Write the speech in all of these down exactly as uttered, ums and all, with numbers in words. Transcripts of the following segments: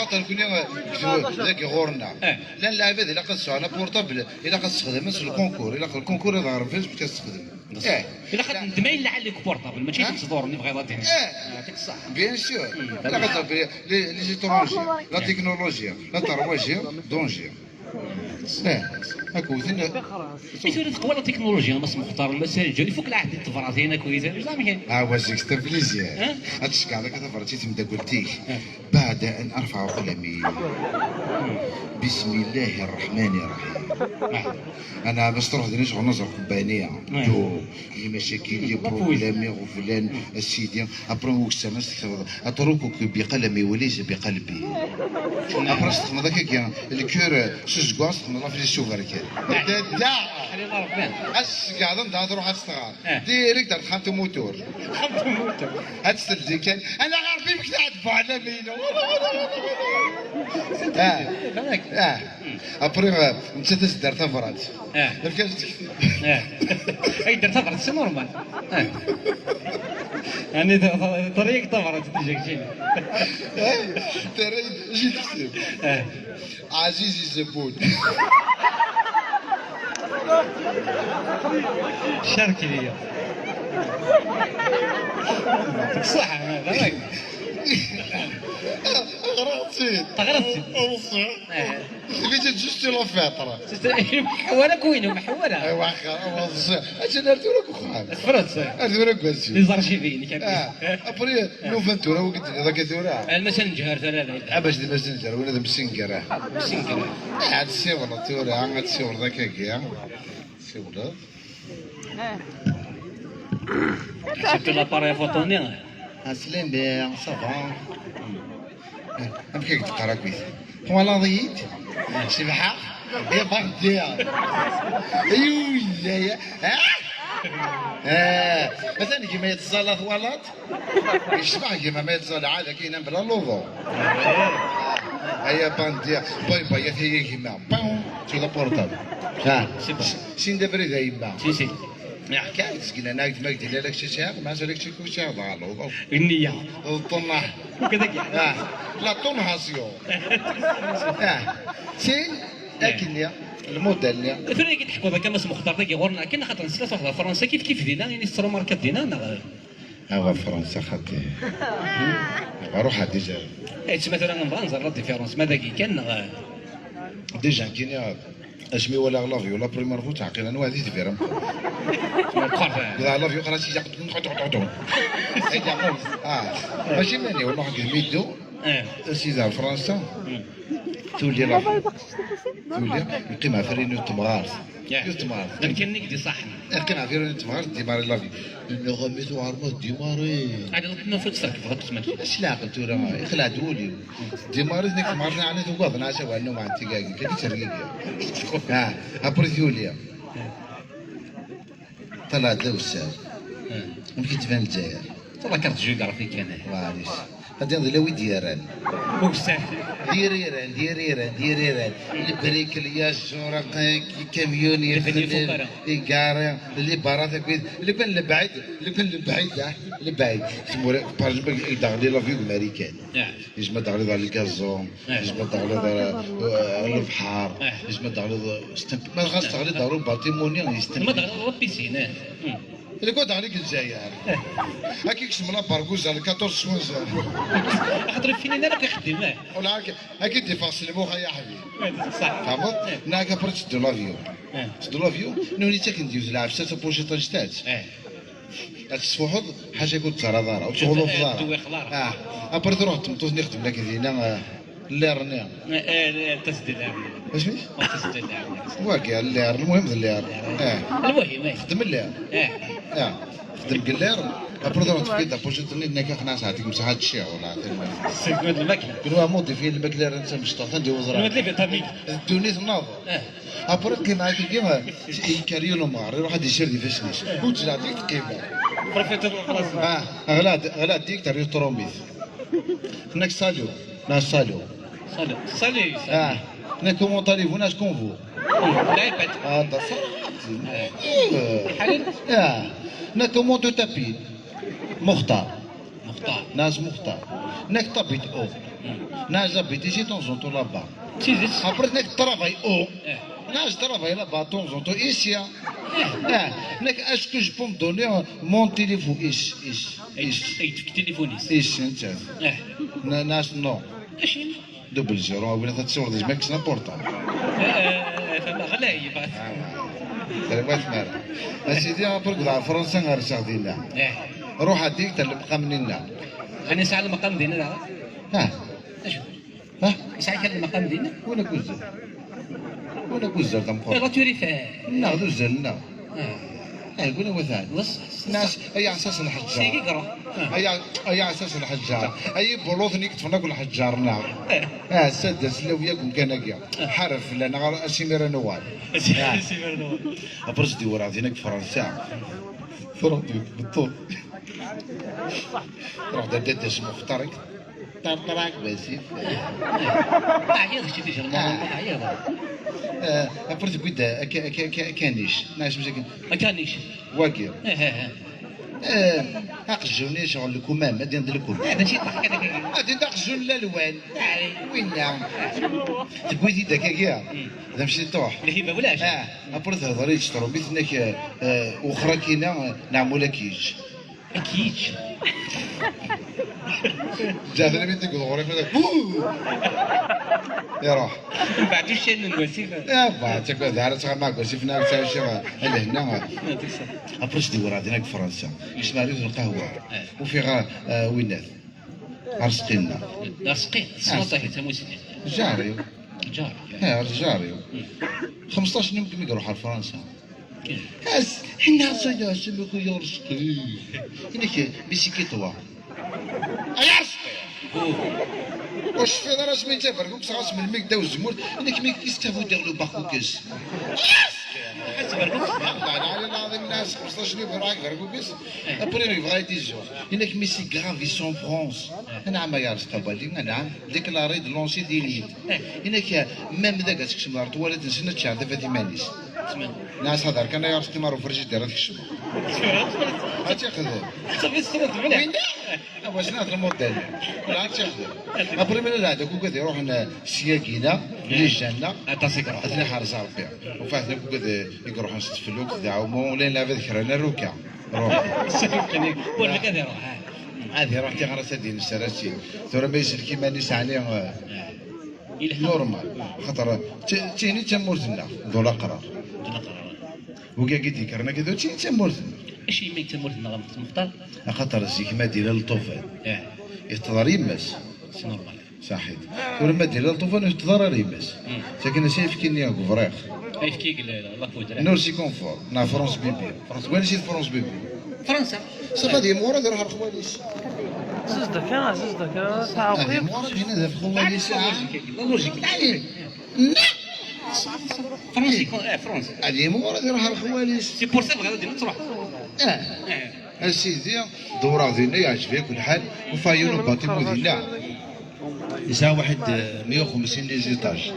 Xaṭer kuni, eh, dagi ɣur-neɣ. Eh. Llan lɛibad ilaq ad sɛun aportable, ilaq ad sexdamen s lkunkur, ilaq lkunkur ad ɣren fell-as, ad sexdamen. Eh. Ilaq ad neddem ayen lɛali deg uportable, mačči d imẓduren i bɣiḍ ad d-tiniḍ. Eh. Yeɛṭik ṣṣeḥḥa. Bien sûr. Ilaq ad rebbi les, les étrangers, la technologie, la tarwaji, danger. Eh, akkewten. I tura teqwa la technologie, a Mass Muxtar, la sal ǧǧan, ifuk lɛehd n tebratin akkit, zeɛma kan. Ah, wa zik, c'est un plaisir. Hein? Ad tceggɛeḍ akka tabrat i temdakelt-ik. Hein. بعد أن أرفع قلمي. بسم الله الرحمن الرحيم. Ana bas truḥ din icɣel naẓer kubbaniya. Hein. Tu, les machakil, les problèmes, iɣeblan, a sidi. Après, uksamen s tektabeḍ. أتركك بقلمي وليس بقلبي. Après, s texmeḍ akka, le cœur, s uzeggaɣ, s texmeḍ la fille s uberkan. Da, da! Ad s-tgeɛden, da, ad truḥ ad s-tɣer. Eh. Direct ar texxamt umutur. Texxamt umutur. Ad s-teldi kan. Ala ɣer bibek, ad tbuɛla meyna. Ah. Ah. Après, euh, nettat ad s-d-terr tabrat. Eh. Efk-as-d. Eh. Ay d-terr tabrat, c'est normal. Eh. Ani terra-yak tabrat, déjà, keččini. Eh, terra-yi-d, j'ai dit. Eh. Aziz Izebun. Cercle-iyi. Ṣṣeḥ, d away. Ɣriɣ-tt-id. Teɣriḍ-tt-id? Ur ṣṣeḥ. Eh. Tebit-id juste la fête. Mḥewwar akk win, mḥewwar. Aywa, xir, ur ṣṣeḥ. Akken ar tura deg uxxam. Teffreḍ-tt? Ar tura deg wasif. Les archives-inek. Ah, après, nufan tura, wagi d-tenniḍ akka tura. Alma s-nǧer tura. Ah, bac d-, bac d-nǧer, win ad msengreɣ. Msengreɣ. Ah, ad tsiwleḍ tura, ad tsiwleḍ akkagi. Tsiwleḍ. Surtout l'appareil photo-nni. Aslem, ça va. Amek i k-d-qqar akkit? Twalaḍ-iyi-d? Cebḥeɣ? Iḍ-a ddiɣ. Yuyya. Ah! Ah! Atan gma yettẓalla, twalaḍ? Yecbeḥ gma ma yettẓalla, ɛad akin am bla luḍu. Aya bandi, bye bye, ata ya gma. Pam! Tu la portable. Ah. C'est bon. Sin d abrid a yemma. Si, si. Yeḥka-d seg lana gma gdila lak cici, ma lak cici kuci ḍalu. Nniya. D ṭṭnaḥ. Kdak. Ah, la tonhasyon. Ah, sin, akken-nni, lmudal-nni. Tura i d-teḥkuḍ akka, Mass Muxtar, dagi ɣur-neɣ kan, xaṭer nesla s ɣer Fransa, kif kif dinna, ini s trumarkat dinna, neɣ? Awa Fransa, xaṭi. Ruḥ déjà. Eh, tma tura nebɣa nẓer la différence, ma dagi kan, neɣ? Déjà, kini, asmi walaɣ l'avion, la première fois, teɛqil anwa di tbira. Meqqar. Dɣa l'avion, xalas, yejaq, ah, mačči mani, ur nruḥ deg lmidu, eh, sida Fransa, hmm, tuli l'avion. Tuli, neqqim ɣef rinu n temɣart. Yeah. Yiwet temɣart. D amkan-nni i k-d-iṣaḥen. Neqqim ɣef rinu n temɣart, démarrer l'avion. Nniɣ-am mi tuɛer ma démarrer. Ɛad, ma ur tt-trekbeḍ akk tmacint. Ulac leɛqel tura, ixleɛ-d wul-iw. Démarrer, nekk temɣart-nni ɛni tugaḍ, neɣ asawal-nni umeɛn tigagin, kan i ttergigi. Ah, après tuli. Ṭalɛet d awessar. Hmm. Amek i d-tban Lezzayer? Ṭalɛet d géographie kan, eh. Maɛlic. Ad d-ineḍ ila wi d-yerran. Ukessar. D iriran, d iriran, d iriran. Lebrik, lyaẓ, ẓuraq, ikamyun, iqlal, igari, libarat akkit. Lukan lebɛid, lukan lebɛid, ah, lebɛid. Tmura, par exemple, i d-aɣli l'avion deg Marikan. Ah. Yezmer ad d-teɣliḍ ɣer lgaẓu, eh, yezmer ad d-teɣliḍ ɣer, eh, lebḥer, eh, yezmer ad d-teɣliḍ s temp-, ma ɣas teɣliḍ ɣer ubaṭimuni, yestemp-, ma teɣliḍ ɣer la piscine, eh. Hmm. Ilaq ad d-teɣliḍ deg Lezzayer. Eh. Akka i yekcem la Barguza, le quatorze swenzer. Axaṭer ur finin ara akk ixeddim, eh. Wala akka, akka i d-iffeɣ s lmux, ay aḥbib. Eh, ṣṣeḥ. Tfehmeḍ? Eh. Neɣ akka après teddu l'avion. Eh. Teddu l'avion, nuni ttaken-d yiwet lɛefsa, tapuciṭ anect-a. Eh. Ad tesfuḥeḍ, ḥaca ur tettaraḍ ara, ur tettɣullufuḍ ara. Ur tettwixeḍ ara. Ah, après truḥ tmeṭṭut-nni ixdem lak dinna, ah, llir-nni. Eh, eh, eh, tasdid llir-nni. Isem-is? Tasdid llir-nni. Wagi, llir, lmuhim d llir. Eh. Lmuhim, eh. Xdem llir. Eh. Ah, xdem deg llir. Après truḥ tefkiḍ tapuciṭ-nni, tenna-k, "Xnas, ɛṭik msaḥa ad ččiɣ, wala ɛṭik." Segmed lmakla. Kunwi amudifin lmakla ara netta mecṭuḥ, anda i uẓra. Kunwi d les vitamines. D ddunit naḍ. Eh. Après, qqimeɣ akkagi, yekker yiwen umɣar, iruḥ ad d-isired ifassen-is. Ur ttlaɛt i teqqimeḍ. Profiter lxlaṣ. Ah, ɣlad, ɣlad dik, terriḍ trumit. Tenna-k salut. Neɣ salut. Salut. Salut. Ah, tenna-k comment allez-vous, neɣ est-ce qu'on vous? Lɛibad. Ah, da ṣṣeḥ. Eh. Eh. Ḥalil. Ah, tenna-k comment tu t'appelles? Muxtar. Muxtar. Neɣ est-ce Muxtar. Tenna-k t'habites où? Là, j'habite ici, de temps en temps là-bas. Après, nek travail où? Là, je travaille là-bas, de temps en temps, ici, hein. Là, nek, est-ce que je peux me donner euh, mon téléphone ici, ici, ici, ici, ici, non. Double zéro, ولا تصور des mecs, c'est n'importe quoi. Fama ɣlay, bas. Terwat mara. A sidi, après, deg Fransa, ɣer Sardina. Ruḥ, a dik, tella mqam-nni. Ɣani sɛa lmeqam dinna, dɣa? Ha. Acu? Ha? Yesɛa kra n lmeqam dinna? Wala d uzzal. Wala d uzzal d ameqqran. Iɣ turifat. Nneɣ d uzzal-nneɣ. Ah. Eh, wala watan. Weṣṣ. Nas, ay aɛessas n lḥeǧǧar. Sigi iɣra. Ay a-, ay aɛessas n lḥeǧǧar. Ay ibuluṭen i yeṭṭfen akk lḥeǧǧar-nneɣ. Eh. Ah, sadda s lawi akk umkan-agi. Ḥareb fell-aneɣ ar asimir ad nuɣal. Asimir ad nuɣal. Après, s-d-iwra din akk Fransa. Fransa, beṭṭu. Ruḥ d dadda-s Muxtar. Ṭerṭer-ak wasif. Ɛyiɣ kečč d ijernanen, ɛyiɣ. Eh, après tewwi-d aka-, aka-, aka-, akanic. Neɣ isem-is akken? Akanic. Wagi. Eh, eh, eh. Eh, aqjun-is ɣer lkumam, ad d-yend lkumam. Eh, mačči ṭṭaḥ kan akka. Ad d-yend aqjun n lalwan. Winna. Tewwi-t-id akka-agi. Hmm. D amciṭuḥ. Lhiba ulac. Ah, après tehder-itt trumit-nnek, eh, eh, wexxer akkin-a, eh, neɛmul ad k-yečč. Ad k-yečč. Ǧaɛfar mi deg uɣrif, hada, huu! Iruḥ. Mbeɛd uccan n wasif. Ya, ba, ttagad ara ttɣama deg wasif, neɣ ttɛici, a lehna. Après, s-d-iwra din deg Fransa. Ismaɛil d lqahwa. Eh. Ufiɣ, eh, winat. Arezqi-nneɣ. Arezqi, tesmaṭ-ik, tamussni. Ǧar-iw. Ǧar. Eh, ǧar-iw. Xemseṭṭac n yum mi iruḥ ar Fransa. As, ḥna ṣayas, mi ku yarezqi. Inek, mi sikiṭwa. Ay arezqi! Ur tecfiḍ ara asmi netta berkukes ɣas melmi yedda uzemmur, inek mi istabu diɣ le berkukes. Ay arezqi! Berkukes. Wallahi, lɛali lɛaḍim, nas xemseṭṭac n yum iruḥ berkukes. Après, yebɣa ad izuɣ. Inek, mais c'est grave, ils sont France. Anɛam, ay arezqi a wali, anɛam. Déclaré de lancer des leads. Inek, même d agat kecmeḍ ar twala-nsen ad tceɛl tafat iman-is. Nas hadar kan ay arezqi mar ufrijidir ad kecmeḍ. Ad tt-ixdem. Winna? Awas, nas lmudell. Wala ad tt-ixdem. Après, mi lɛada akk ugad iruḥen syagina, les jeunes-a, ad ten-iḥrez Rebbi. Ufaten akk ugad i iruḥen s tfellukt, d aɛumu, ulayen lɛibad kra n rruka. Ruḥ. Ad iruḥ tiɣra-s ad d-ines ar asin. Tura ma iselk iman-is ɛni, eh, normal. Xaṭer, ti-, tini d tamurt-nneɣ, d ulaqrar. D ulaqrar. Wigi i d-yekkren akka, tini d tamurt-nneɣ. Acimi d tamurt-nneɣ, a Muxtar? Axaṭer zik ma d-yella lṭufan, iteṭṭeḍ ar yemma-s. C'est normal. Saḥit. Tura ma d-yella lṭufan, ur teḍar ara yemma-s. Sakin-as ayefki-nni deg ubriq. Ayefki deg la poudre. Nursi confort, neɣ France Bibi. Wani si France Bibi? Fransa. Safa ad yemɣur ad iruḥ ar xwali-s. Zzdaka, zzdaka, ad yemɣur ad yini ad af xwali-s, ah. La logique. France, eh, France. Ad yemɣur ad iruḥ ar xwali-s. C'est pour ça bɣiɣ ad d-truḥ. Ah. A sidi, dewreɣ dinna, yeɛǧeb-ak lḥal, ufayen ubaṭimu dinna. Yesɛa waḥed, eh, meyya u xemsin les étages.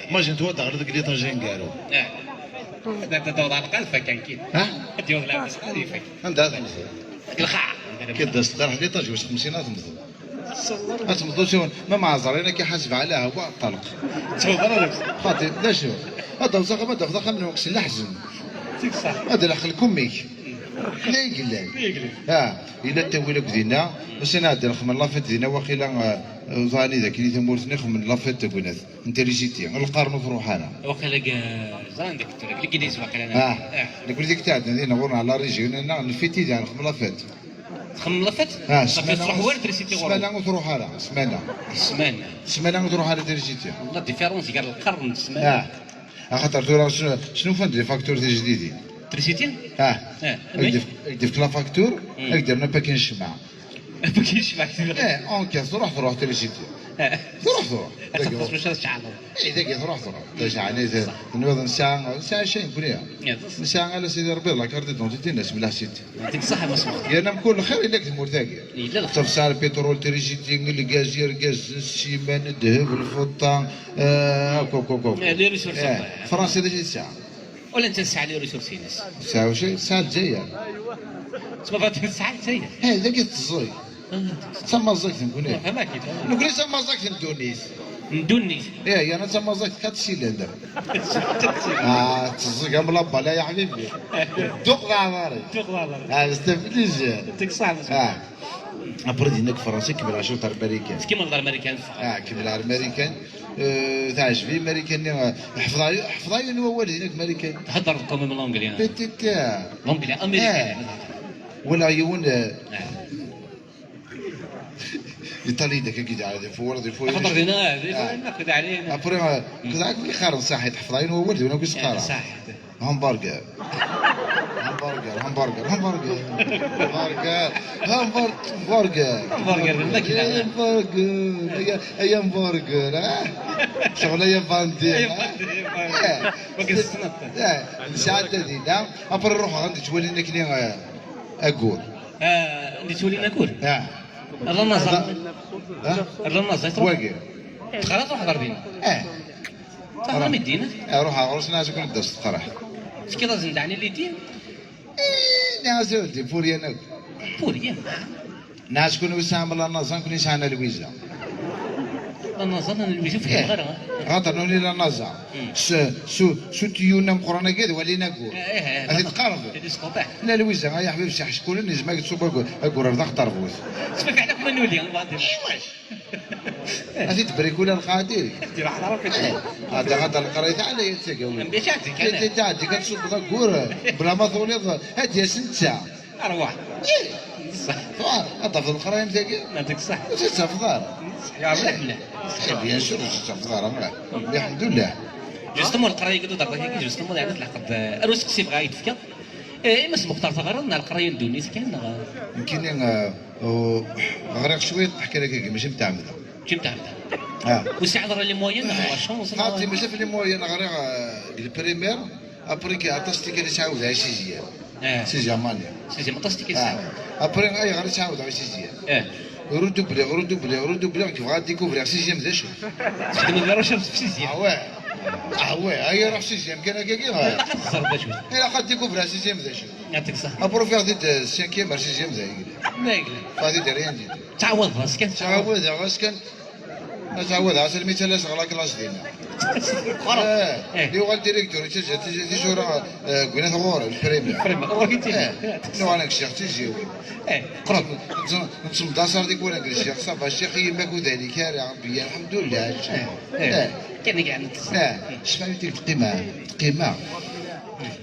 Imagine-toi daɣ deg l'étage aneggaru. Eh. Ad d-tawḍeḍ ɣer lqaɛa, ifak kan. Ha? Ad d-yaweḍ lɛebd ɣer ifak. Anda ad temteḍ? Deg lqaɛa. Kid as tqerḥ l'étage wis xemsin ad temteḍ. Ad temteḍ siwen, ma mɛazrin akka ḥaseb ɛla hwa ṭṭalq. Tfeḍ ara deg. Xaṭi, d acu? Ad d-taweḍ s axxam, ad d-taweḍ axxam n weqs n leḥzen. Ad d-leḥqel kumik. D ay yellan. Ah, yella ttawil akk dinna, ussan iɛeddan xemmen lafit dinna, waqila, eh, ẓani d akken i tamurt-nni xemmen lafit tagunat n trisiti, lqern ur truḥ ara. Waqila deg, eh, ẓran deg, deg l'église waqila. Ah, eh, nekkni dik tɛeddan dinna ɣur-neɣ la région, nna nfiti diɣen xemmen lafit. Txemmeḍ lafat? Ah, ssmana, truḥ war trisiti ɣur-wen. Ssmana ur truḥ ara, ssmana. Ssmana. Ssmana ur truḥ ara trisiti. La différence gar lqern d ssmana. Ah. Axaṭer tura snu-, snufan-d les factures tijdidin. Trisiti? Ah. Ah. Ad k-d-yefk la facture, ad k-d-yernu apakin ccma. Apakin ccma. Eh, en cas, truḥ, truḥ trisiti. Ah. Truḥ, truḥ. Ad tafeḍ s wacu ad tceɛleḍ. Eh, dagi truḥ, truḥ. D acu ɛni, tenwiḍ nesɛa, nesɛa cay nekkni? Nesɛa ala Sidi Rebbi la carte d'identité-nnes mliḥ sidi. Yɛṭik ṣṣeḥḥa, ma smeɣ. Yerna mkul lxir yella deg tmurt-agi. Yella lxir. Tefsa, lpitrul, trisiti, lgaz, irgazen, ssiman, ddheb, lfeṭṭa, eh, akk, akk, akk, akk. Eh, les ressources. Eh, Fransa d acu i tesɛa? Wala netta tesɛa les ressources-ines. Tesɛa wacu? Tesɛa Lezzayer. Tesɛa Lezzayer. Eh, dagi teẓẓeg. D tamaẓẓagt nekkni. Nekkni d tamaẓẓagt n ddunit. N ddunit. Ih, yerna d tamaẓẓagt quatre cylindres. Ah, teẓẓeg am la balle, ya ḥbibi. Dduq d aɛḍari. Dduq d aɛḍari. Ah, c'est obligé. Yɛṭik ṣṣeḥ. Ah. Après dinna deg Fransa, kemmel ɛecret ar Marikan. Tkemmleḍ ar Marikan. Ah, kemmel ar Marikan. Euh, teɛjeb-iyi Marikan-nni, ah, ḥefḍeɣ, ḥefḍeɣ yiwen wawal dinna deg Marikan. Theddreḍ quand même l'anglais, ah. Petit, ah. L'anglais américain. Ah. Walaɣ yiwen, ah, Iṭali-d akka, kid ɛad ifuwer, ifuwer. Axaṭer dinna, ah, dinna, ah, naqed ɛli. Après, ah, kid ɛad iqqaren saḥit, ḥefḍeɣ yiwen wawal, d win akk i s-qqareɣ. Saḥit. Hamburger. Hamburger, hamburger, hamburger. Hamburger, hamburger. Hamburger d lmakla. Hamburger. Ay, ay, hamburger, ah? Ccɣel ay abandi, ay, ah? Abandi, abandi. Eh, wagi tessneḍ-t. Eh, nesɛedda dinna. Après, ruḥeɣ anda ttwalin akni, eh, aggur. Ah, anda ttwalin aggur? Ah. Rran aẓar. Ah? Rran aẓar. Wagi. Teqra, truḥ ɣer din. Eh. Teqra mi ddin. Eh, ruḥeɣ ɣur-sen, ɛziken ad d-as teqra. Tefkiḍ-asen daɛni lidi? Eh, nniɣ-as a weldi, puryan akk. Puryan? Nniɣ-as kunwi tesɛam la naẓa, nekni nesɛa Nna Lwiza. La naẓa, Nna Lwiza, ur fhimeɣ ara. Xaṭer nuni la naẓa. Hmm. S, s, s utiyun ameqqran-agi ad walin aggur. Eh, eh, eh, ad t-id-tqerreb. Télescope, eh. Nna Lwiza, ay aḥbib, si ḥeckulen, yezmer ad tṣubb aggur, aggur ar daxel terbut. Ttmafeḥ akk ma nuli, nbɣa ad d-, iwac? Ad t-id-brikula lqaɛa diri. Ad ɣad leqrayt ɛla yal tagawin. Mbeɛd tɛeddi kan. Tɛeddi kan, tṣubbeḍ aggur, bla ma tuliḍ, ad d-yas netta. Arwaḥ. Ih. Ṣṣeḥ. Ad tafeḍ leqraya am tagi. Yɛṭik ṣṣeḥ. Ur tt-tafeḍ ara. Ṣṣeḥ, ya Rebbi. Bien sûr, ur tt-tafeḍ ara, mliḥ. Lḥemdullah. Justement, leqraya-agi d uderḍak-agi, justement, yeɛni tleḥqeḍ, eh, ar useqsi bɣiɣ ad yi-d-tefkeḍ. Eh, i Mass Muxtar, teɣriḍ neɣ leqraya n ddunit kan, neɣ? Nekkini, eh, ɣriɣ cwiṭ, ḥkiɣ-ak-agi, mačči mtɛemda. Mačči mtɛemda. Ah. Ur tesɛiḍ ara les moyens, neɣ la chance, neɣ? Xaṭi, mačči ɣef les moyens, ɣriɣ, eh, deg le primaire, après, aṭas tikkal i ttɛawdeɣ i sixième. Eh. Sixième année. Sixième, aṭas tikkal i ttɛawdeɣ. Après, ayɣer i ttɛawdeɣ i sixième? Eh. Redoubler, redoubler, redoubler, nekk bɣiɣ ad découvrir sixième d acu. Txedmeḍ les recherches deg sixième. Ah ouais. Ah ouais, ay, ruḥ sixième kan akka, ilaq ad teẓreḍ d acu. Ilaq ad découvrir sixième d acu. Yɛṭik ṣṣeḥ. Après, ufiɣ-t-id, euh, cinquième ar sixième d ayen. D ayen. Ufiɣ-t-id rien du tout. Ttɛawadeɣ-as kan. Ttɛawadeɣ-as kan. Ttɛawadeɣ-as almi ttalaseɣ la classe dinna. Xalaṣ. Eh, eh. Yuɣal directeur, yettaǧǧa ti-, tisura, eh, deg winat ɣur-i, le primaire. Primaire, ɣur-k i ttili. Eh, nuɣal nekk ccix tiziwin. Eh, qreb. Nett-, nettemḍasar tikwal nekk ccix, ça va, ccix, yemma-k ur d-hlik ara, Rebbi, alḥemdulillah. Eh, eh. Eh. Kan i yeɛni. Eh, cfan-t-id teqqima, teqqima.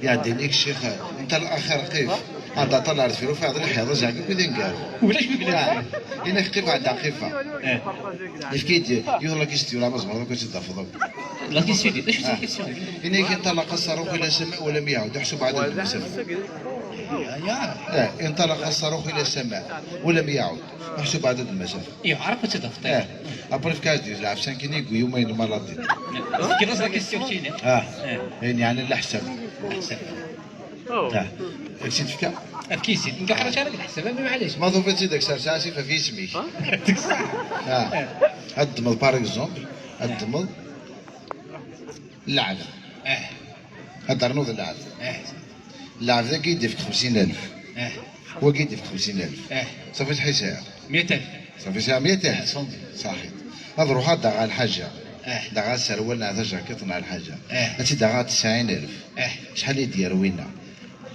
Iɛeddi-nni ccix, nta axir qif. Anda ṭṭal ar deffir, ufiɣ d leḥyaḍ, azɛeg akk d ingaru. Ulac mi yella. Inek qif ɛedda qifa. Eh. Yefka-yi-d yiwet la question, la ma tzemreḍ akk ad tt-id-tafeḍ akk. La question, d acu d la question? Inek inṭalaqa ṣṣaruxu ila sama wa lam yaɛud, aḥsub ɛadad lmasafa. Ya. Eh, inṭalaqa ṣṣaruxu ila sama wa lam yaɛud, aḥsub ɛadad lmasafa. Yeɛreq ad tt-id-tafeḍ. Eh. Après fka-as-d lɛefsa nekkini yegwi yumayen n maladie. Tefkiḍ-as la question kini. Ah. Eh. Ayen yeɛnan leḥsab. Leḥsab. Ah. Ad k-tt-id-fkeɣ? Efk-itt-id. Nekk ḥrac ara deg leḥsab, ama maɛlic. Ma tufiḍ-tt-id, ad k-serseɣ asif ɣef yisem-ik. Ah. Eh. Ad d-tmeḍ, par exemple, ad d-tmeḍ lɛebd. Eh. Ad d-ternuḍ lɛebd. Eh. Lɛebd-agi i d-ifk xemsin alef. Eh. Wagi i d-ifk xemsin alef. Eh. Ṣafi, ṣaḥi sɛiɣ. Meyya alef. Ṣafi sɛiɣ meyya alef. Eh, ṣaḥit. Ad ruḥeɣ daɣ ɣer lḥaǧa. Eh. Daɣ aserwal neɣ tajakiṭ neɣ lḥaǧa. Eh. Ad tt-id-aɣeɣ tesɛin alef. Eh. Acḥal i d-yerr winna?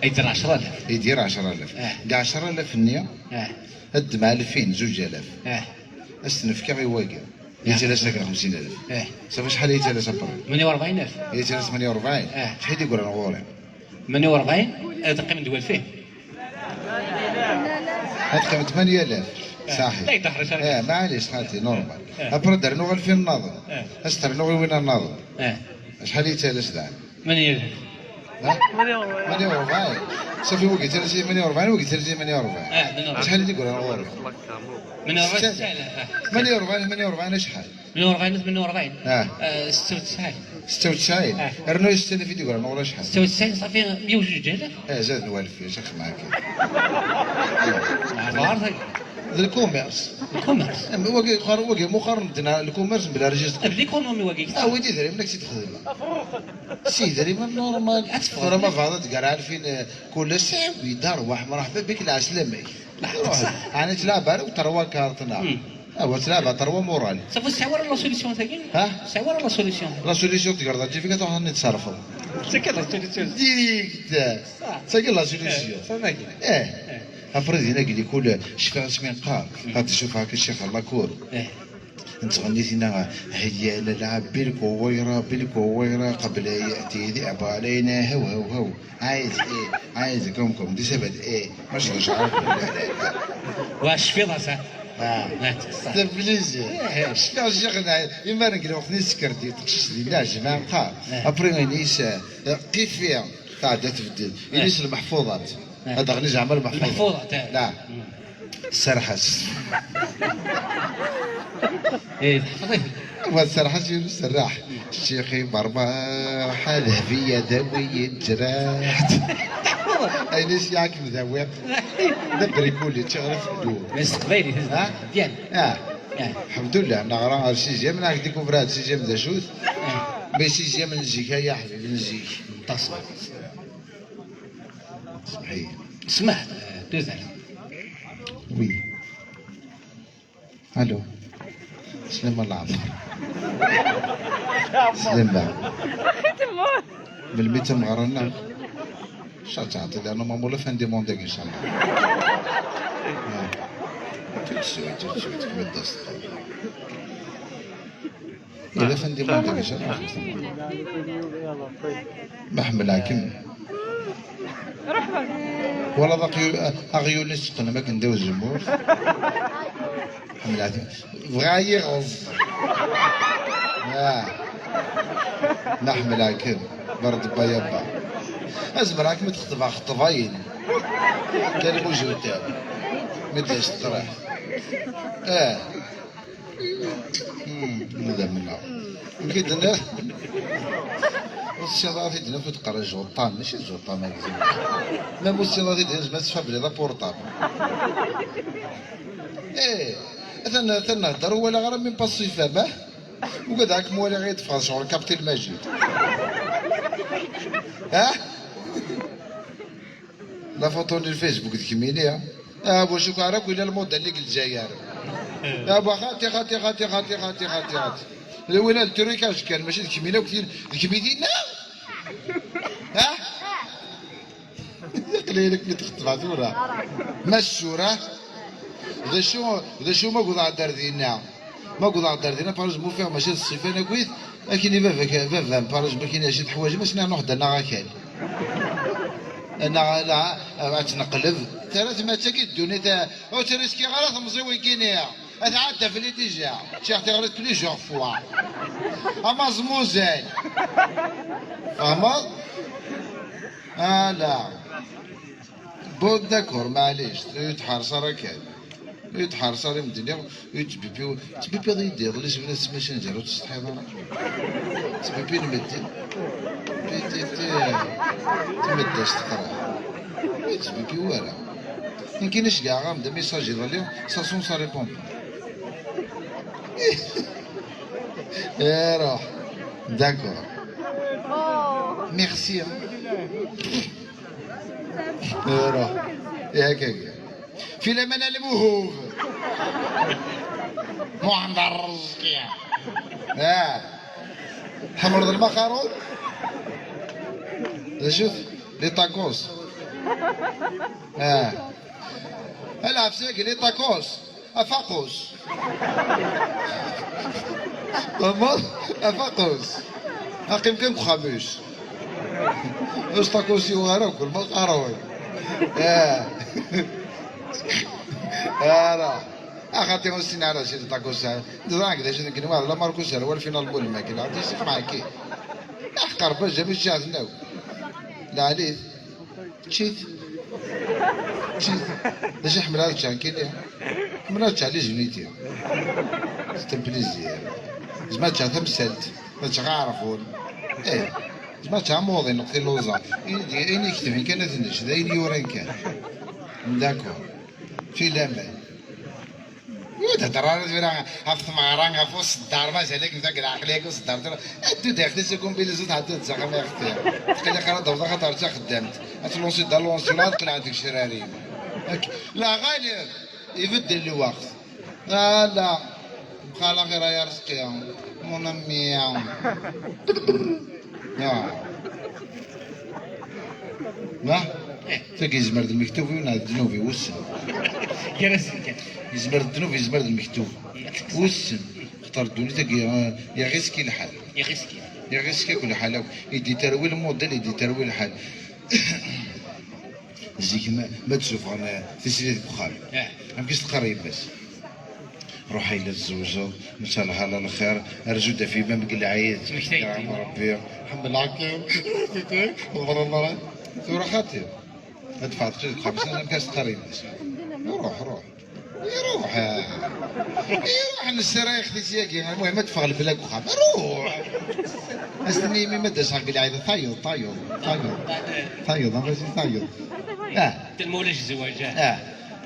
Ay d-yerr ɛecra alaf. I d-yerr ɛecra alaf. Eh. Deg ɛecra alaf-nni, eh, ad d-mɛa alfin, zuǧ alaf. Eh. Ad s-ten-fkeɣ i wagi. Eh. Yettalas dakken xemsin alaf. Eh. Ṣafi, acḥal i yettalas après? Tmanya u rebɛin alaf. Yettalas tmanya u rebɛin? Eh. Acḥal i d-yeggran ɣur-i? Tmanya u rebɛin, ad teqqimeḍ d walfin. Ad teqqimeḍ tmanya alaf. Eh. Ṣaḥi. La yeḍher, eh, maɛlic, xalti, normal. Eh. Après, ad d-rnuɣ alfin nnaḍen. Eh. Ad s-ternuɣ i winna nnaḍen. Eh. Acḥal i yettalas daɣen? Tmanya alaf. Ha? Tmanya u rebɛin. Ṣafi, wagi yettalas tmanya u rebɛin, wagi yettalas tmanya u rebɛin. Eh, tmanya u rebɛin. Acḥal i d-yeggran ɣur-i? Tmanya u rebɛin, setta alaf. Tmanya u rebɛin, tmanya u rebɛin acḥal? Tmanya u rebɛin, tmanya u rebɛin. Ah. Eh, setta u tesɛin. Setta u tesɛin? Ah. Rnu setta alaf i d-yeggran ɣur-i acḥal? Setta u tesɛin, ṣafi, meyya u zuǧ alaf. Eh, zaden walef, ya xex maɛak. Ɛerḍeɣ, ɛerḍeɣ. D lkumirs. Lkumirs. Eh, wagi, wagi muqaren-d lkumirs bla registre. D l'économie wagi. Ah, wagi d idrimen ad k-tt-id-xedmeɣ. Si idrimen normal. Ad teffɣeḍ. Tura ma bɣiḍ ad d-gar alfin, eh, kul ass, eh, wi d arwaḥ, mṛeḥba bik, lɛeslama-k. Iruḥ. Ɛni tlab ara u terwa karṭ neɣ? Hmm. Awa, tlab a terwa moral. Safu tesɛiḍ ara la solution tagi? Ha? Tesɛiḍ ara la solution? La solution tgerḍ aǧifik ad truḥ ad tt-tesserfeḍ. Tagi la solution. Direct. Ṣaḥ. Tagi la solution. Eh, ṣaḥ, tagi. Eh. Eh. Après din aglikul cfiɣ asmi neqqar. Hmm. Ad tcuf akka ccix Lakur. Eh. Nettɣenni tinna: هيا للعب بالكويرة، بالكويرة قبل يأتي ذئب علينا، هو، هو، هو. عايز ايه؟ عايز كمكم دي سبت ايه؟ مش مش عارف. Wa cfiḍ-as, ha? Ah. Tabelizit. Eh. Cfiɣ ziɣ, imar n lweqt-nni tsekkerdi teqcict di leɛjeb, ha? Eh. Après, inis, qifi, tɛedda tbeddel. Eh. Inis lmeḥfuḍat. Eh. Ad aɣni zeɛma lmeḥfuḍat. Lmeḥfuḍat, eh. La. Mm. Serreḥ-as. Eh, teḥfeḍ-it. Wa serreḥ-as, yunus serreḥ. Ccix-i mermeḥ, a dehbiya dawi-yi lǧerḥ. Ayen i s-yeɛkem dawi. D abrikuli, ččiɣ ɣef ddu. Mais s teqbaylit, ha? Bien. Ah. Ah. Lḥemdullah, neɣra ɣer sixième, neɣ découvrir sixième d acu-t. Ah. Mais sixième n zik, ay aḥbib, n zik. Ṭaṣ. Semḥ-iyi. Smeḥ, eh, tudert. Oui. Allô. Slama Laɛfer. Slama. Melmi d tameɣra-nneɣ? Cacɛat, lɛerna ma mula fin du monde-agi, inchallah. Ah. Tout de suite, tout de suite, kemmel-d aseṭṭa. Ila fin du monde-agi, inchallah. Ma ḥemmleɣ-kem. Wala d aqyu-, aɣyul i s-teqqnem akken d uzemmur. Ḥemmleɣ-kem. Bɣiɣ ad yiɣeẓ. Ah. Ma ḥemmleɣ-kem. Berd bayaba. Azemreɣ-kem ad xeṭbeɣ xeṭbayen. Kan mujutal. Mi d-as-teqreḥ. Ah. Hmm, d amna. Nekk i d-nniɣ, ur tessiḍ ara t-id-naf ur teqqar juṭṭan, mačči d juṭṭan, ma ur tessiḍ ara t-id-naf, zma tesfabli d apurṭab. Eh, atan, atan nehder, ur walaɣ ara même pas ṣṣifa-m, ah? Ugadeɣ ad kem-waliɣ i d-teffɣeḍ sɣur Captain Majid. Ah? La photo n Facebook d kemmini, ah? Ah, bu cukar akk yella lmudell i Lezzayer. Ah, bu xati, xati, xati, xati, xati, xati, xati. D win ad trucage kan, mačči d kemmini akk tin, d kemmi tinna? Ah? Aql-iyi nekk mi txeṭbeɣ tura. Ma ssura, d acu, d acu ma guḍeɣ-d ar dinna? Ma guḍeɣ-d ar dinna, par exemple, ufiɣ mačči d ṣṣifa n akkit, akken i baba-k, baba-m, par exemple, akken i as-teḥwajem, ass-nni ad nruḥ d-nnaɣ akal. Neɣ ala, ad tt-neqleb. Terra tmatta-agi ddunit, ur ttriskiɣ ara temẓi wigini. Ad tɛedda fell-i déjà. Ččiɣ tiɣrit plusieurs fois. Amaẓ muzal. Fehmeḍ? Ala. Bon, d'accord, maɛlic, ur tḥerṣ ara kan. Ur tḥerṣ ara i medden, ur ttbibbiw, ttbibbiḍ-iyi-d iḍelli s bnat tmacin gar ur tsetḥiḍ ara. Ttbibbi n medden. Ti, ti, ti, timeddast teqreḥ. Ur ttbibbiw ara. Nekkini i s-d-yeɣran d message iḍelli, ça sonne, ça répond pas. Iruḥ. D'accord. Merci, hein. Iruḥ. Yak, yak. Fi laman a Lmuhub. Muḥend Rrezqi. Ah. Tḥemmleḍ lmaqarun? D acu-t? Les tacos. Ah. Ala, ɣef sagi, les tacos. Afaqus. Tfehmeḍ? Afaqus. Aqim kan deg uxxam-is. Ur s tacos yuɣ ara akk, lmaqarun. Ah. Ara. Axaṭi ur ssinen ara si tacos. Neẓra d acu deg nwa, la Marcus ar wal final mul makla. Di sif maɛki. Aḥqar ba jami ǧǧiɣ-ten akk. Laɛlit. Ččit. Ččit. D acu ḥemmleɣ ad ččeɣ nekkini? Ḥemmleɣ ad ččeɣ les unités. C'est un plaisir. Zma ad ččeɣ tamsalt, ad ččeɣ aɛerfun. Eh, zma ad ččeɣ amuḍin neɣ tiluẓa. Ayen i, ayen i ketben kan ad t-nečč, d ayen yuran kan. D'accord. Fi laman. Ur d-hedder ara tura ɣef tmeɣra, ɣef uṣeddar, mazal akken deg leɛqel-agi uṣeddar tura. Ddu daxel-is akumbilis u tɛeddiḍ s axxam, ay axti. Tqelliq ara d-awḍeɣ ad d-terǧu taxeddamt. Ad tlusiḍ d alonsi, ad qelɛent deg ccrari. Leɣalib ibeddel lweqt. Ala, bqala ɣir ay Arezqi, mon ami. Ya. Ma? Tagi yezmer d lmektub-iw neɣ d ddnub-iw, wissen. Gar-asen kan. Yezmer d ddnub, yezmer d lmektub. Wissen. Xaṭer ddunit-agi, eh, iɣis-ki lḥal. Iɣis-ki. Iɣis-ki akk lḥal akk. I d-iterwi lmudel, i d-iterwi lḥal. Zik ma, ma d-sufɣen, eh, tislit deg uxxam. Eh. Amek i s-teqqar yemma-s? Ruḥ a yella tzewǧeḍ, netta lhala lxir, rzu-d ɣef yemma-m deg lɛid. Ttmektayen. Ya Ṛebbi, ḥemmleɣ-kem. Ḍra, ḍra. Tura xaṭi. Ad teffeɣ teqcict deg uxxam-is, amek i s-teqqar yemma-s? Ruḥ, ruḥ. Iruḥ. Iruḥ, nessarayex tisi-agi. Almuhim, ad teffeɣ lefla deg uxxam. Ruḥ. As-tenni imi ma d-aseɣ deg lɛid, tayeḍ, tayeḍ, tayeḍ. Tayeḍ, a Mazi, tayeḍ. Ah. Tama ulac zzwaǧ, ah. Ah.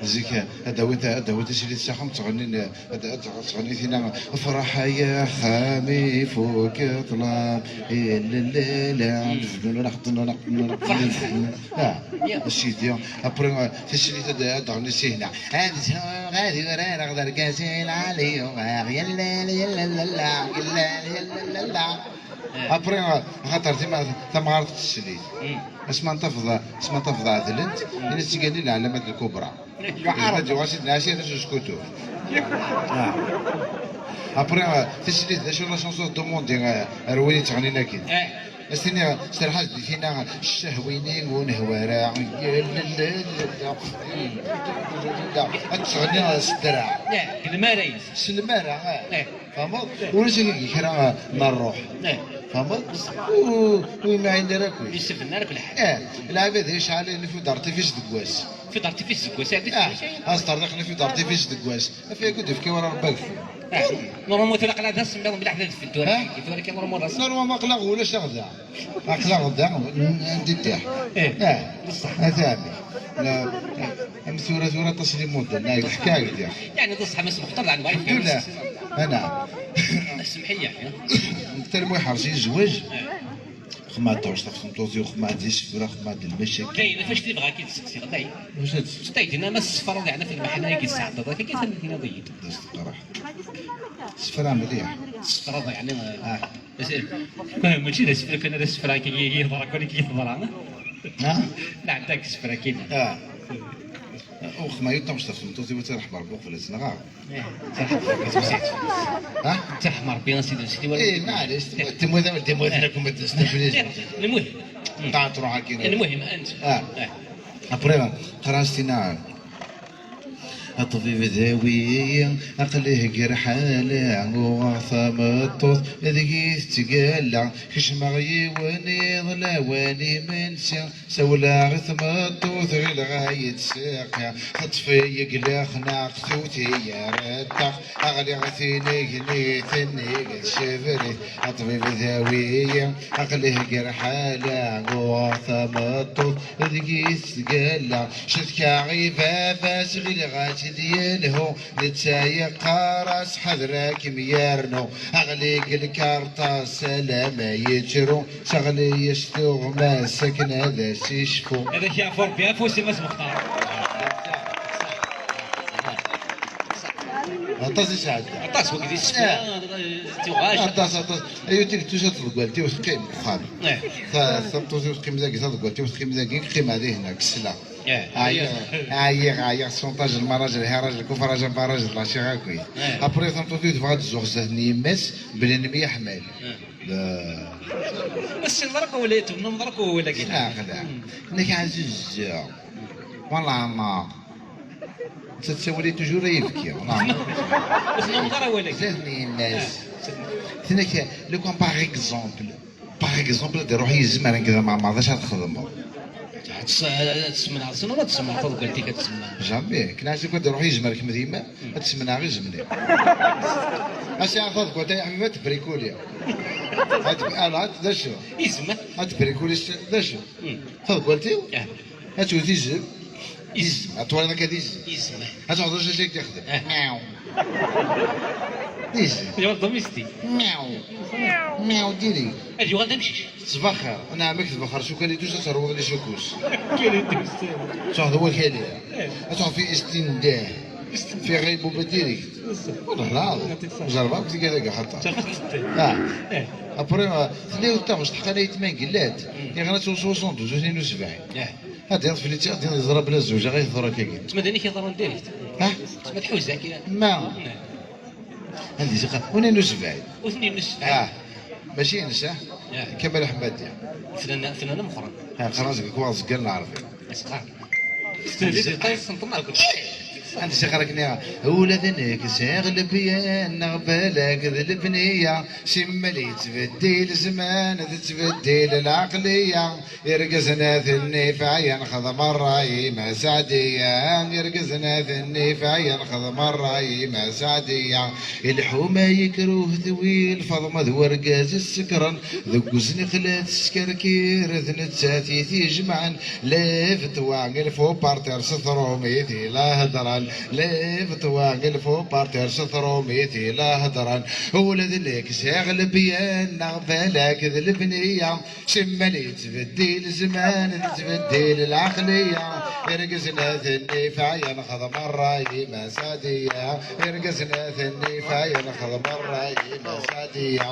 Zik, ad d-awin, ad d-awin tislit s axxam, ttɣennin, ad, ad ttɣennin tinna, "Ferḥ ay axxam ifuk ṭṭlam, ilellela." Mm. Ah, a sidi. Après, euh, tislit ad, ad d-ɣenni sihna. Ad zhuɣ, ad urareɣ d argaz i lɛali uɣeɣ. Yallal, yallalala, yallal, yallalala. Eh. Après, euh, axaṭer tima-, tamɣart teslit. Mm. Asma n tafḍa, asma n tafḍa ɛedlent, mm, ini ttgani lɛalamat lkubra. Yuɛer. Ma d-yuɣal Sidna Ɛisiya d asuskutur. Ah. Après, euh, tislit, d acu la chanson de demande, euh, ar win yettɣennin akin? Eh. Ad s-tiniḍ, serreḥ-as di tinna, ccehwa-nni ur nehwi ara. Ad tettɣenni s ddreɛ. Eh, deg lmara-is. S lmara, eh. Eh. Tfehmeḍ? Ulac deg kra n ṛṛuḥ. Eh. Tfehmeḍ? Ur, ur yemɛin ara akk. Ur yessebnna ara akk lḥal. Eh, lɛibad yecɛel feu d'artifice deg wass. Feu d'artifice deg wass, ah, ad ṭṭerḍiqen feu d'artifice deg wass. Afya kud ifki wara Rebbi ageffur. Ah, normalement tura aql-aɣ d asemmiḍ mliḥ d adfel tura. Ah? Tura kan normalement d asemmiḍ. Normalement aql-aɣ ulac aɣda. Aql-aɣ da, n-, n-, di ddiḥ. Eh, ah, d ṣṣeḥ. A tɛemmi. La, am tura, tura aṭas n imudden, ay, teḥka-ak-d, ya. Yeɛni d ṣṣeḥ, ma s Muxtar, yeɛni, alḥemdulillah. Ana. Semḥ-iyi. Netta lmuḥerṣ yezweǧ. Eh. Xma d taɣect ɣef tmeṭṭut-iw, xma d isefra, xma d lmacakil. Dayen, ɣef acu tebɣa ad k-id-sseqsiɣ, dayen. Wacu ad d-, s taydina ma tessefraḍ, yeɛni, ɣef lmeḥna i yesɛeddaḍ, akka kan tenniḍ-iyi-d. D as-teqreḥ. Sefra mliḥ. Tessefraḍ, yeɛni, ah. Mačči d asefra kan, d asefra kan i, i yeḍra kan, i k-yeḍra. Ha? Nɛedda deg isefra kan. Ah. Uxma yuṭam s tmeṭṭut-iw ad tt-iṛḥem Ṛebbi uqbel ad tt-nɣeɣ. Eh, ha? Ttṛeḥma Ṛebbi a sidi, sidi wala. Eh, maɛlic, temmut, temmut, temmut, lakum ad testafidis. Lmuhim. Ṭaɛet ṛuḥ akkin. Lmuhim, ant. Ah. Eh. Après, qqar-as tinna. Aṭbib dawi-yi, aql-i deg lḥala, uɣeɣ tameṭṭut deg-i tettgalla, kecmeɣ yiwen iḍ lawan imensi, sawleɣ i tmeṭṭut ɣileɣ ad yi-d-tseqqi, teṭṭef-iyi deg lexnaq tewwet-iyi ar ṭṭaq, ɣliɣ tinigni tennig tcebrit, aṭbib dawi-yi, aql-i deg lḥala, uɣeɣ tameṭṭut deg-i tettgalla, cetkaɣ i baba-s ɣileɣ ad tt-id-yelhu, netta yeqqar-as ḥader ad kem-yernu, aɣli deg lkarṭa salam yettru, teɣli-yas tuɣmas akken ad as-icfu. Ad ak-yeɛfu Rebbi afus i Mass Muxtar. Aṭas i sɛedda. Aṭas wagi di ssefra, eh, d tuɣac. Aṭas, aṭas. Ay uti tusa tḍeggalt-iw teqqim deg uxxam. Eh. Ta-, tameṭṭut-iw teqqim dagi, taḍeggalt-iw teqqim dagi, qqimeɣ dihin, deg ssla. Eh. Ɛyiɣ, ɛyiɣ, ɛyiɣ, ṣunṭaj, lmaraǧ, lhiraǧ, lkufraǧ, abarraǧ, d laciɣ akk. Eh. Après, tameṭṭut-iw tebɣa ad tzuɣ zdat n yemma-s, bla nemyeḥmal. Eh. La. Ur tessineḍ ara akk wawal, ur tennummeḍ ara akk wawal-agi. Aql-aɣ. Hmm. Nekk ɛziz. Wala ɛmer. Tettawali toujours ayefki. Wala ɛmer. Ur tennummeḍ ara wawal-agi. Zdat n yemma-s. Eh. Tenna-k, le, comme par exemple. Par exemple, ad iruḥ yizem ar nekk d ameɛmar, d acu ara txedmeḍ? Ad tes-, ad tesmenɛeḍ, tessneḍ ad tesmenɛeḍ taḍeggalt-ik, ad tesmenɛeḍ. Jamais. Knaɛsi, ad iruḥ yizem ar kemm d yemma, ad tesmenɛeɣ izem-nni. Ad s-iɛreḍ taḍeggalt, ay aḥbib, ad tbrikuli. Ad, ala, ad, d acu? Izem. Ad tbrikuli s, d acu? Hmm. Taḍeggalt-iw? Ah. Ad tewwet izem. Izem. Ad twaliḍ akka d izem. Izem. Ad tɛuḍ acu i k-d-ixdem. Eh. Miaw. D izem. Yuɣal d domestique. Miaw. Miaw diri. Ad yuɣal d amcic. Tettbaxer. Neɛma k-tbaxer s ukalitus, ad terwuḍ les secousses. Kalitus. Tuɣ d wakali. Eh. Ad tuɣ fi istindah. Fi ɣibuba direct. Wala la. Jerbaɣ tiga dagi xaṭer. Ah. Eh. Après, euh, tella yiwet taɣect ḥqan ayetma n Gellad. Yeɣra s soixante-douze, unin u sebɛin. Eh. Ad d-yaḍ fell-i, ad d-yaḍ yeẓra bla zewǧeɣ, ay teḍra akkagi. Tma d anik yeḍran direct. Ha? Tma tḥuza kra. Ma. Anda i ziqa? Unin u sebɛin. Unin u sebɛin. Ah. Mačči ines, ah? Kamal Ḥmadi. Fnan, fnan ameqqran. Ha, qqaren seg lekwaɣeḍ zgan lɛerbi. Asqar. Anda ziqa? Anda ziqa ara k-nniɣ? Ula d nekk sɛiɣ lebyan neɣ balak d lebniya. Simmal yettbeddil zzman, tettbeddil lɛeqliya. Irgazen ad ten-ifɛen xdem ṛṛay i Mass Ɛdiya. Irgazen ad ten-ifɛen xdem ṛṛay i Mass Ɛdiya. Lḥuma yekruh tewwi lfaḍma d wergaz ssekren. Deg uzniq la teskerkir, d nettat i t-ijemɛen. Lève-toi, il faut partir s tṛumit i la hedṛen. Lève-toi, il faut partir s tṛumit i la hedṛen. Ula d nekk sɛiɣ lebyan neɣ balak d lebniya. Simmal yettbeddil zzman, tettbeddil lɛeqliya. Irgazen ad ten-ifɛen xdem ṛṛay i Mass Ɛdiya. Irgazen ad ten-ifɛen xdem ṛṛay i Mass Ɛdiya.